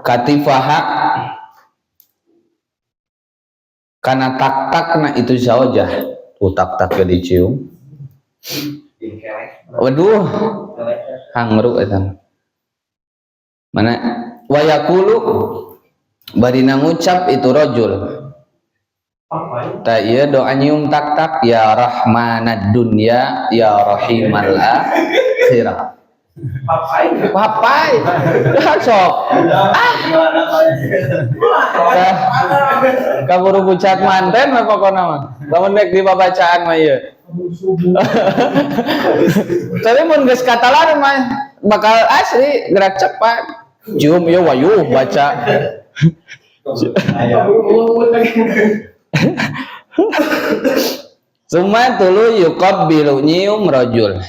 Katifaha kana tak-takna itu zaujah. Tuh tak-tak dicium. Waduh, hangru eta. Mana wayaqulu barina ngucap itu rajul. Ta ieu doa nyium tak-tak ya rahmanad dunya ya rahimal akhirah. Papai. Papai. Sok. Ah. Kaburu pucat manten mah pokona mah. Lamun rek dibabacaan mah ieu. Tapi mun geus katalar mah bakal asli gerak cepat. Cium ieu wayuh baca. Summa tulu yuqabbilu nyium rajul.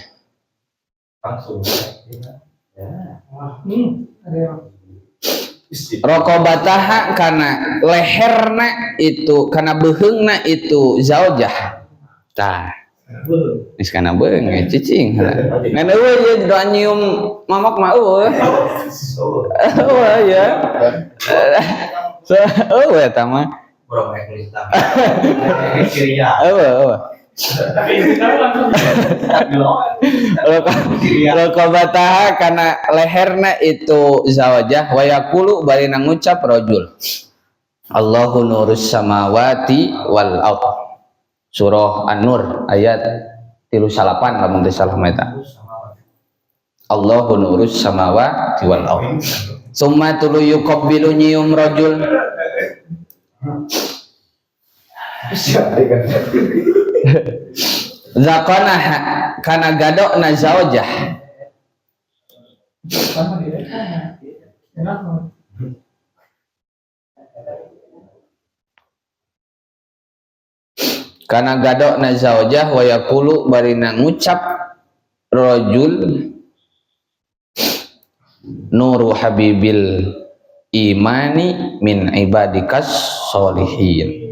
Langsung. Rokobataha kana leherna itu kana beuheungna itu zaujah. Tah. Geus kana beuheung cicing heula. Ngan eueuh ieu doa nyium mamok mah eueuh. Eueuh ya. Eueuh eta mah. Eueuh eueuh. Rokobataha kana leherna itu zawajah wa yaqulu barina ngucap rajul Allahu nurus samawati wal ard. Surah An-Nur ayat 38 lamun teu salah mah eta. Allahu nurus samawati wal ard. Summa tulu yuqabbilu nyium rajul. Zakona kana gadokna zaujah. Kana gadokna zaujah wa yaqulu barina ngucap rajul nuru habibil imani min ibadikas solihin.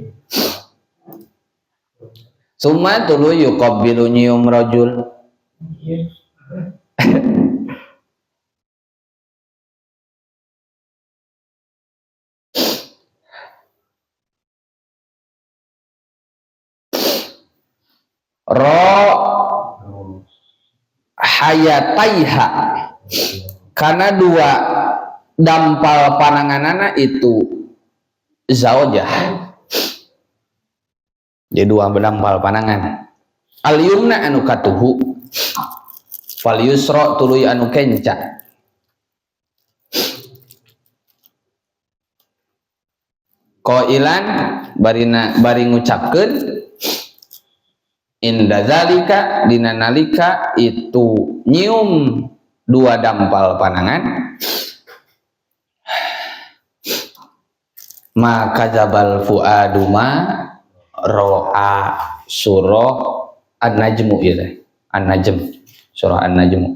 Summa tulu yuqabbilu nyium rajul. Ro hayataiha karena dua dampal pananganana itu zaujah. Jadi dua dampal panangan. Al yumna anu katuhu fal yusra tuluy anu kenca. Qailan barina bari ngucapkeun inda zalika dina nalika itu nyium dua dampal panangan maka jabal fuadu ma ro'a. Surah An-Najmu ieu teh. An-Najm, surah An-Najm.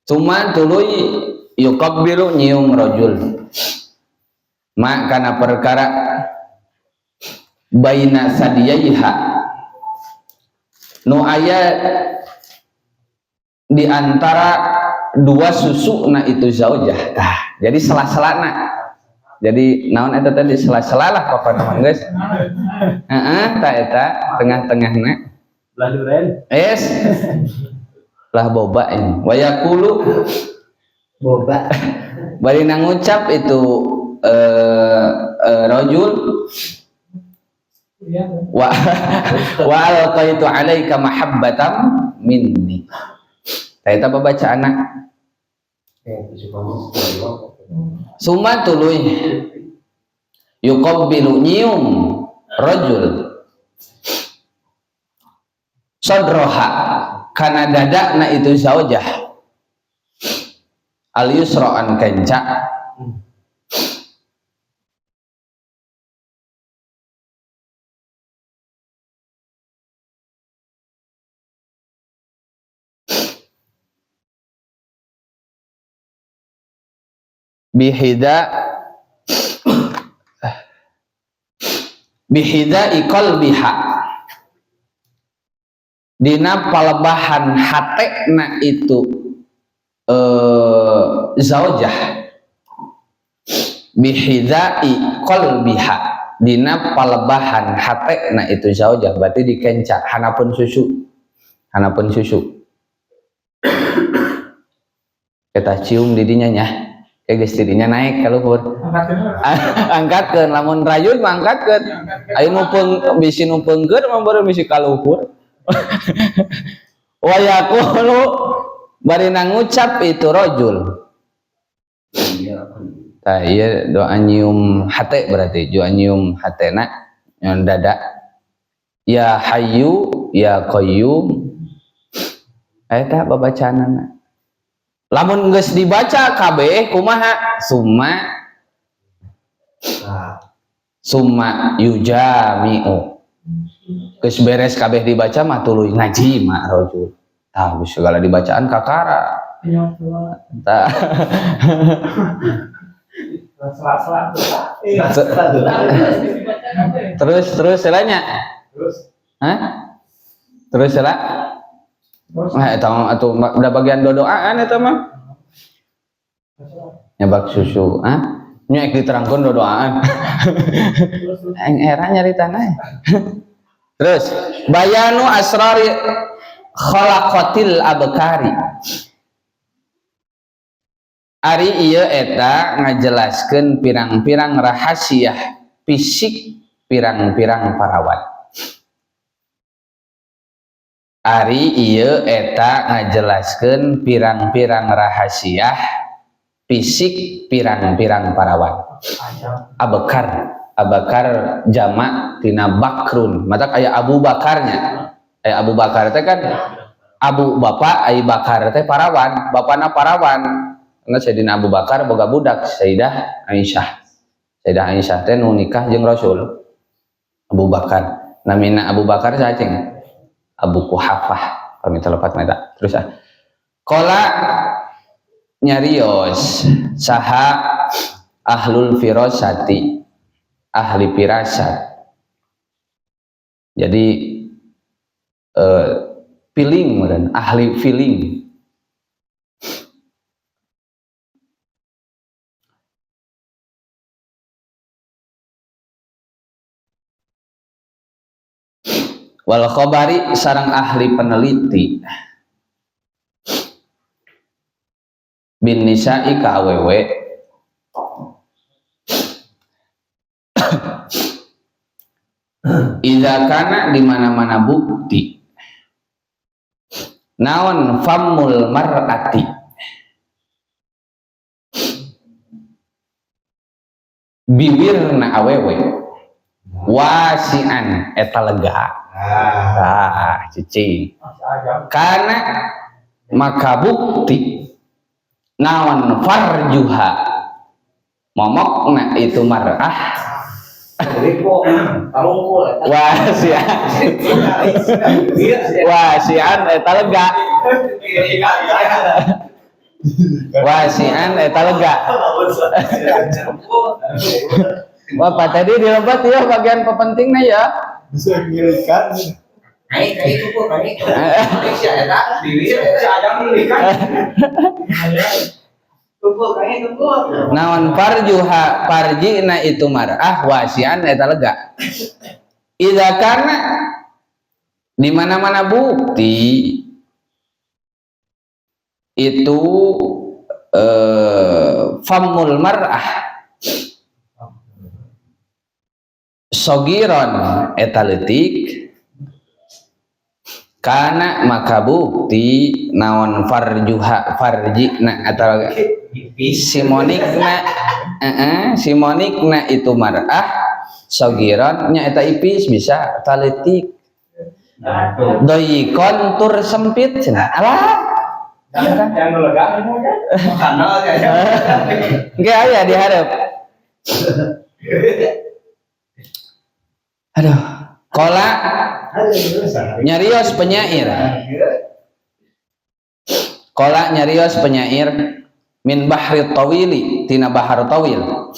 Tuma tuluy yuqabbilu nyium rajul ma kana perkara baina sadiyaiha nu aya di antara dua susuna itu zaujah. Tah, jadi sela-selana. Jadi naon eta tadi sela-sela lah pokona mah geus. Heeh, tah eta tengah-tengahna. Belah duren. Es. Lah boba ini. Wa yaqulu boba. Bari ngucap itu rajul wa wa alqaitu alaika mahabbatan minni. Tah eta babacaanna. Summa tuluy yuqabbilu nyium rajul sadroha kana dadakna itu zaujah al yusra an kenca bihida bihida qalbiha dina palebahan hatena itu zaujah Bihidai qalbiha dina palebahan hatena itu zaujah berarti dikenca hanapun susu. Hanapun susu. Kita cium didinya nya. Kayak geus didinya naik ka luhur. Angkatkeun lamun rayun mah angkatkeun. Aya nu peung bisi nu peungkeun mah baru bisi ka luhur. Wa yaqulu bari ngucap itu rajul. Tah ieu doa nyium hate berarti doa nyium hatena nyon dada. Ya Hayyu ya Qayyum. Eta babacaanana. Lamun geus dibaca kabeh kumaha? Summa summa yujami'u. Geus beres kabeh dibaca mah tuluy ngaji mah rajul. Tah geus segala dibacaan kakara. Tah. Terus terus selanya. Terus. Hah? Terus sela? Nah, eta atuh udah bagian dodoaan eta mah. Nyebak susu, ah? Nya ek diterangkeun dodoaan. Aing era nyaritana. Terus, bayanu asrari khalaqatil abkari. Ari ieu eta ngajelaskeun pirang-pirang rahasia fisik pirang-pirang parawan. Ari ieu eta ngajelaskeun pirang-pirang rahasia fisik pirang-pirang parawan. Abakar, abakar jamak tina bakrun. Mata aya Abu Bakarnya. Aya Abu Bakar teh kan Abu bapak, ai Bakar teh parawan, bapana parawan. Karena Sayyidina Abu Bakar boga budak Sayyidah Aisyah. Sayyidah Aisyah teh nu nikah jeung Rasul. Abu Bakar. Namina Abu Bakar saha cing? Abu Kuhafah. Kami telepat meta. Terus ah. Qala nyarios saha ahlul firasati, ahli firasat. Jadi feeling meureun, ahli feeling. Wal khabari sareng ahli peneliti bin nisa'i ka awewe idza kana di mana-mana bukti naon famul mar'ati biwirna awewe wasian eta lega. Ah, cicing. Karena maka bukti naon farjuha momokna itu mar'ah wasian wasian eta lega wasian eta lega. Bapak tadi dilebat ya bagian pepentingnya ya. Bisa ngirikan. Naik itu kok naik. Malaysia eta bibir eta ngirikan. Tumpul kae tumpul. Naon farjuha farjina itu mar'ah wasian eta lega. Idza kana di mana-mana bukti itu famul mar'ah sogiron eta leutik kana maka bukti naon farjuha farjina atau simonikna simonikna itu mar'ah sogiron nya eta ipis bisa taleutik doyikon tur sempit cenah alah engke aya dihareup. Aduh, kola nyarios penyair. Kola nyarios penyair min bahri tawili tina bahar tawil.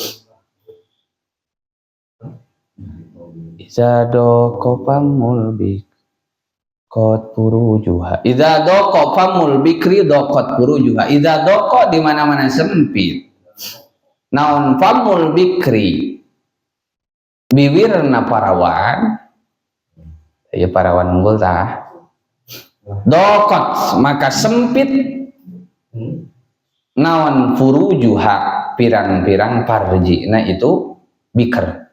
Iza doko famul bik kot purujuha. Iza doko famul bikri dokot purujuha. Iza doko di mana-mana sempit. Naon famul bikri biwirna parawan ya parawan unggul tah dokot maka sempit naon furujuha pirang-pirang parjina itu biker.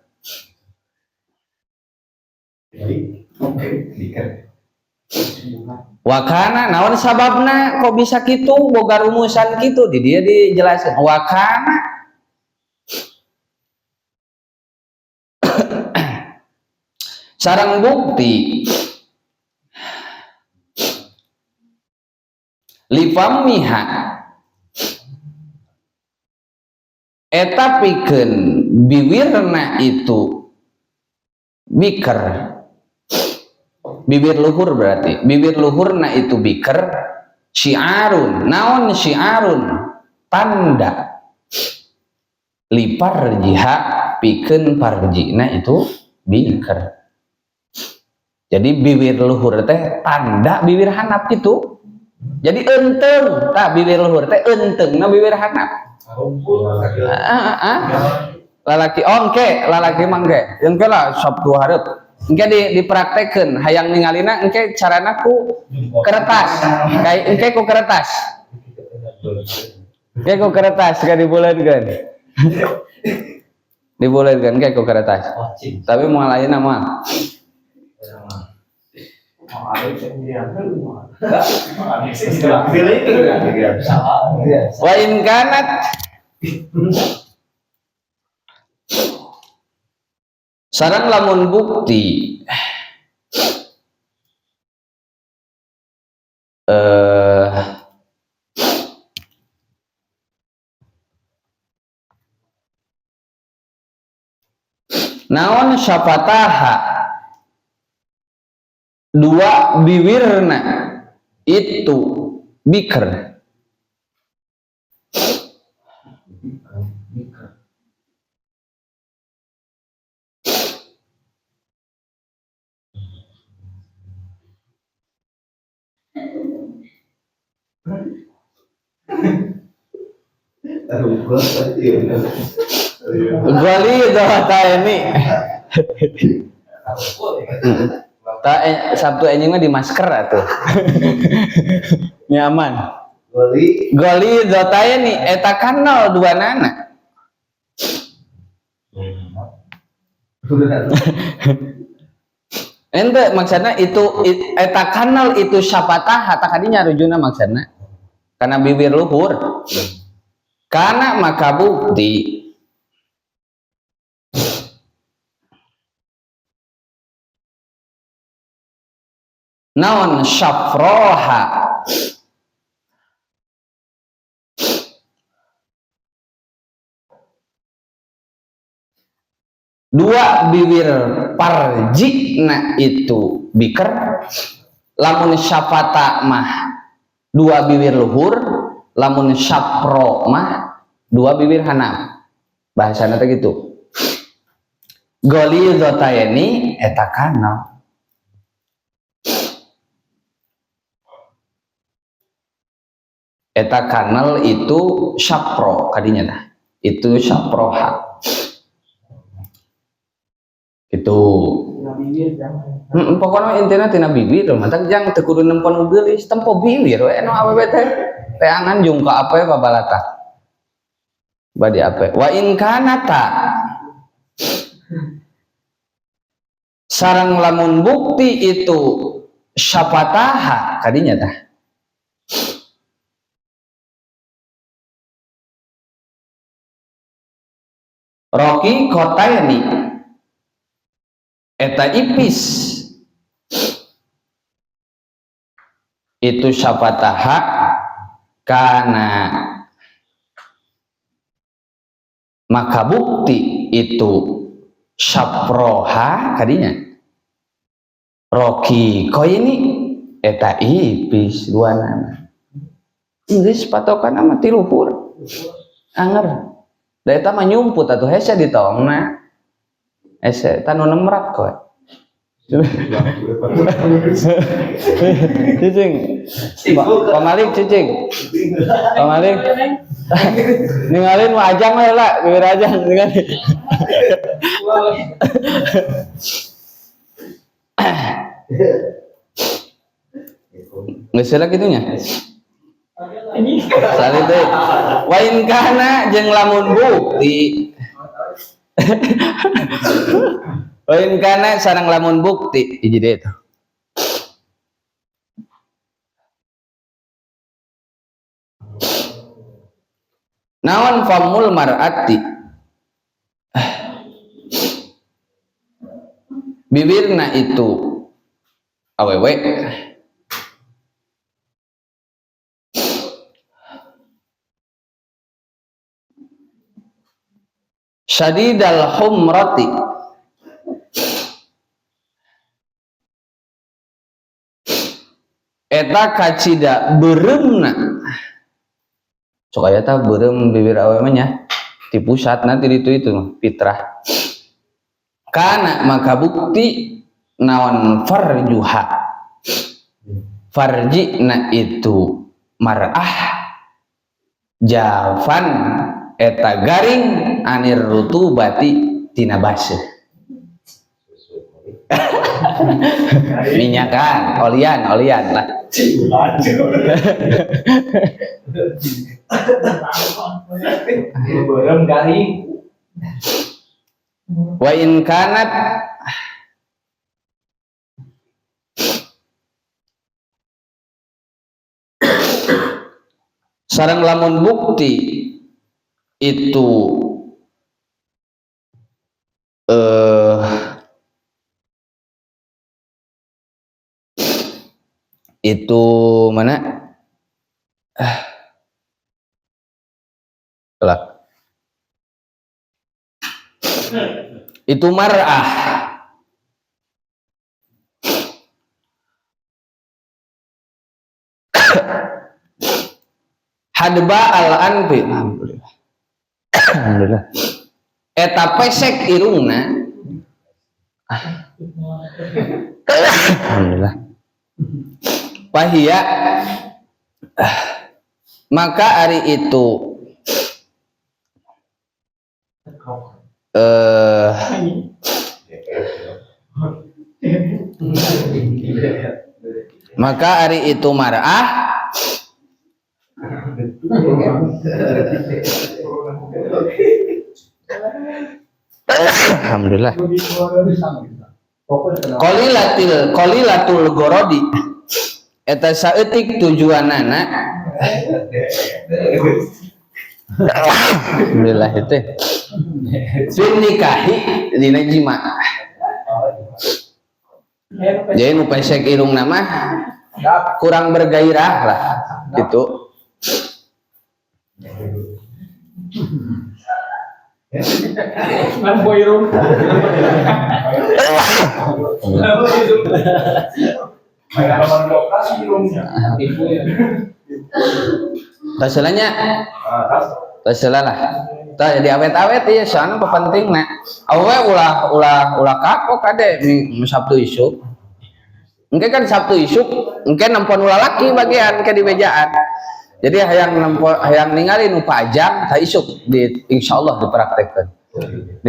Wakana naon sababna kok bisa kitu boga rumusan kitu di dia dijelaskan wakana sarang bukti lifamiha eta pikeun biwirna itu biker bibir luhur berarti bibir luhurna itu biker syiarun naon syiarun tanda liparjiha pikeun parjina itu biker. Jadi bibir luhur teh tanda bibir hanap gitu. Jadi enteng tah bibir luhur teh entengna bibir hanap. Lalaki ongke lalaki mangke engke lah Sabtu hareup engke dipraktekeun hayang ningalina engke carana ku kertas kayak engke ku kertas engke ku kertas ka dibuleunkeun dibuleunkeun engke ku kertas tapi moal ayeuna mah wa in kanat sareng lamun bukti naon syafataha dua biwirna itu biker Ghalidhataini. Sabtu anjing mah di masker atuh. Nyaman. Ghalidhataini eta kanal dua nana. Ente maksudna itu eta kanal itu syapatah tah kadinya rujuna maksudna. Karena bibir luhur. Karena maka bukti naon syafroha dua bibir parjina itu biker lamun syafata mah dua bibir luhur lamun syafro mah dua bibir hanap bahasana teh gitu. Ghalidhataini eta kanal eta kanal itu syapro kadinya dah itu syaproha itu pokoknya intinya tina bibir mantak jang teu kudu nempon nu geulis tempo bibir we nu awewe teh teangan jung ka ape babalata badi ape wa in kanata sareng lamun bukti itu syafataha kadinya tah roki kotaini eta ipis itu syafataha kana maka bukti itu syaproha kadinya roki koini eta ipis dua nana geus patokan mah ti luhur anger da eta mah nyumput atuh hese ditongna hese tanu nemrat koe. Cicing. Pak Malik cicing. Pak Malik. Ningalin wajang lah lah, bibir ajang ningali. Geus heula kitu nya. Salih teh. Wa in kana jeung lamun bukti. Wa in kana sareng lamun bukti hiji deui tuh. Naon famul mar'ati bibirna itu awewe syadidal humrati eta kacida beureumna sok aya tah beureum bibir awewe mah nya di pusat nanti itu mah fitrah kana maka bukti naon farjuha farjina itu mar'ah jafan eta garing anir rutubati tina baseuh minyakan olian olian lah Beureum garing. Wa in kanat sareng lamun bukti itu itu mana lah itu mar'ah hadba al-anfi alhamdulillah alhamdulillah eta pesek irungna alhamdulillah pahia maka hari itu maka hari itu mar'ah alhamdulillah qalilatil qalilatul gorodi eta saeutik tujuanana alhamdulillah itu fin nikahi dina jima jadi nu pesek irungna mah kurang bergairah lah gitu. Taselanya tasela lah tah jadi awet-awet ieu soalna pentingna awewe ulah ulah ulah kapok kade Sabtu isuk engke kan Sabtu isuk engke nempon ulah laki bagian ke di bejaan jadi hayang nempon hayang ningali nu pajang tah isuk di insyaallah dipraktekkeun.